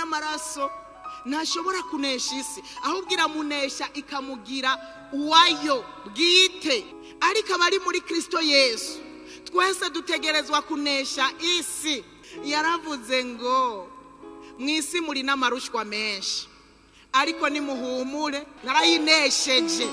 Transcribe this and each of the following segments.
n'amaraso ntashobora kunesha isi, ahubwo iramunesha ikamugira uwayo bwite. Ariko abari muri Kristo Yesu twese dutegerezwa kunesha isi. Yaravuze ngo mu isi muri n'amarushwa menshi, ariko nimuhumure, narayinesheje.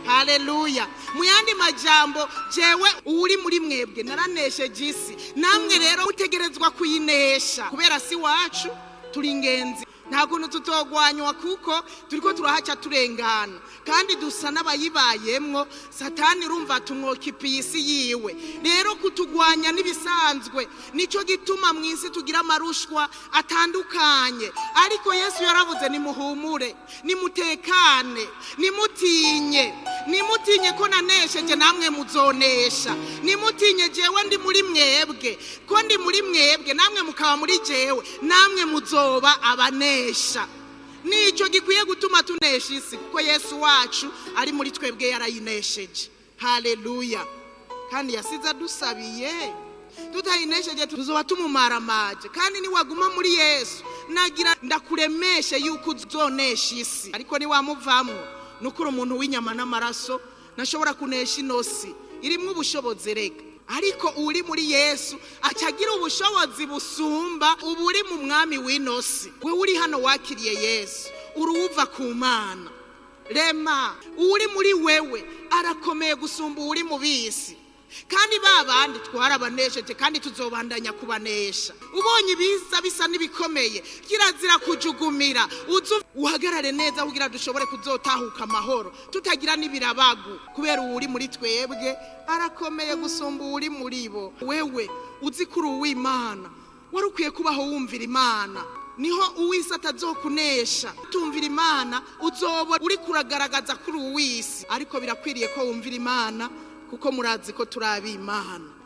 Haleluya! Mu yandi majambo, jewe uri muri mwebwe naranesheje isi, namwe rero mutegerezwa kuyinesha. Kubera si wacu, turi ingenzi, nta kuntu tutogwanywa, kuko turiko turahaca turengana kandi dusa n'abayibayemwo. Satani urumva tumwokipiye isi yiwe, rero kutugwanya n'ibisanzwe. Nicyo gituma mu isi tugira amarushwa atandukanye. Ariko Yesu yaravuze: "Nimuhumure, nimutekane, nimutinye, nimutinye ko nanesheje, namwe muzonesha. Nimutinye, jewe ndi muri mwebwe, ko ndi muri mwebwe namwe mukaba muri jewe, namwe muzoba abanesha." Nicyo gikwiye gutuma tunesha isi, kuko Yesu wacu ari muri twebwe, yarayinesheje. Haleluya! Kandi yasize adusabiye. Tutayinesheje tuzoba tumumaramaje. Kandi niwaguma muri Yesu, nagira ndakuremeshe yuko uzonesha isi. Ariko niwamuvamwo, nukuri umuntu w'inyama n'amaraso ntashobora kunesha ino si irimwo ubushobozi rega. Ariko uri muri Yesu acagira ubushobozi busumba uburi mu mwami w'ino si. We uri hano wakiriye Yesu, uruwuva ku Mana rema. Uri muri wewe arakomeye gusumba uri mu bisi. Kandi ba bandi twarabanesheje, kandi tuzobandanya kubanesha. Ubonye ibiza bisa n'ibikomeye, kirazira kujugumira, uze uhagarare neza kugira dushobore kuzotahuka amahoro tutagira n'ibirabagu, kubera uwuri muri twebwe arakomeye gusumba uwuri muri bo. Wewe uzi ko uri uw'Imana, wari ukwiye kubaho wumvira Imana, niho uwisi atazokunesha. Tumvira Imana, uzoba uri kuragaragaza kuri uwisi. Ariko birakwiriye ko wumvira Imana, kuko murazi ko turi ab'Imana.